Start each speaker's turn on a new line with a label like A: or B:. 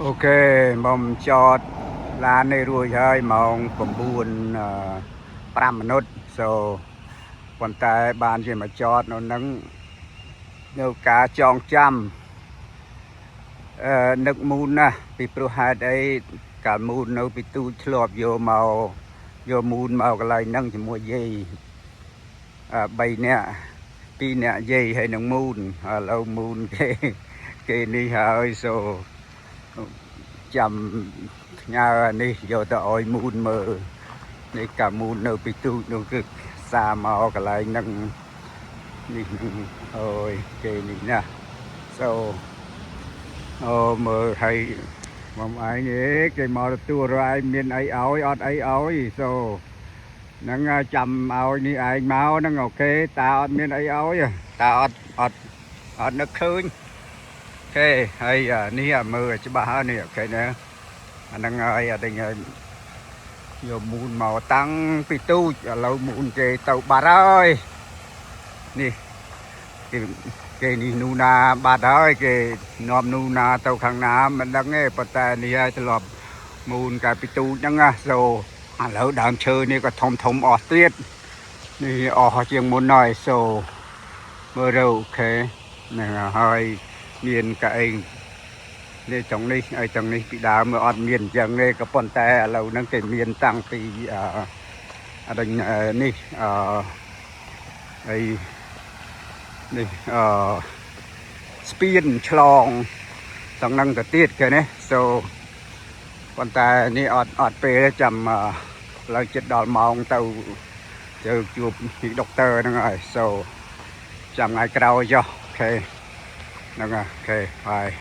A: Okay មកចតឡាននេះរួចហើយម៉ោង9 5 minute so ប៉ុន្តែបានជាមកចតនៅនឹងនៅការចងចាំនឹកមូនណាស់ពីព្រោះហេតុអីកាលមូននៅពីទូចធ្លាប់យកមកយកមូនមកកន្លែងហ្នឹងជាមួយយាយ3នាក់2នាក់យាយហើយនឹងមូនឥឡូវមូនគេគេនេះហើយ so ចាំផ្ញើអានេះយកទៅឲ្យមូនមើលនេះកាមូននៅពីទូចនោះគឺសាមកកន្លែងហ្នឹងនេះហ្នឹងអូយគេនេះណា so អូមើលឲ្យមកឯងនេះគេមកទទួលរឯងមានអីឲ្យអត់អីឲ្យ so ហ្នឹងហើយចាំឲ្យនេះឯងមកហ្នឹង okay តាអត់មានអីឲ្យតាអត់អត់អត់នឹកឃើញ okay ហើយអានេះអាមើលឲ្យច្បាស់ហើយនេះ okay ណាអាហ្នឹងហើយអានេះហើយយកមូនមកតាំងពីទូចឥឡូវមូនគេទៅបាត់ហើយនេះគេគេនេះនូណាបាត់ហើយគេនាំនូណាទៅខាងណាមិនដឹងទេប៉ុន្តែនេះហើយធ្លាប់មូនកាលពីទូចហ្នឹងណា so ឥឡូវដើមឈើនេះក៏ធំធំអស់ទៀតនេះអស់ជាងមុនហើយ so មើលទៅ okay ហ្នឹងហើយមានកៅអីនេះត្រង់នេះហើយត្រង់នេះពីដើមអត់មានអញ្ចឹងទេក៏ប៉ុន្តែឥឡូវហ្នឹងគេមានតាំងពីអឺអដនេះអឺអីនេះអឺស្ពានឆ្លងត្រង់ហ្នឹងទៅទៀតគេណា so ប៉ុន្តែនេះអត់អត់ពេលទេចាំឥឡូវចិត្តដល់ម៉ោងទៅទៅជួបពីdoctor ហ្នឹងហើយ so ចាំថ្ងៃក្រោយចុះ okay ហ្នឹងហើយ okay bye.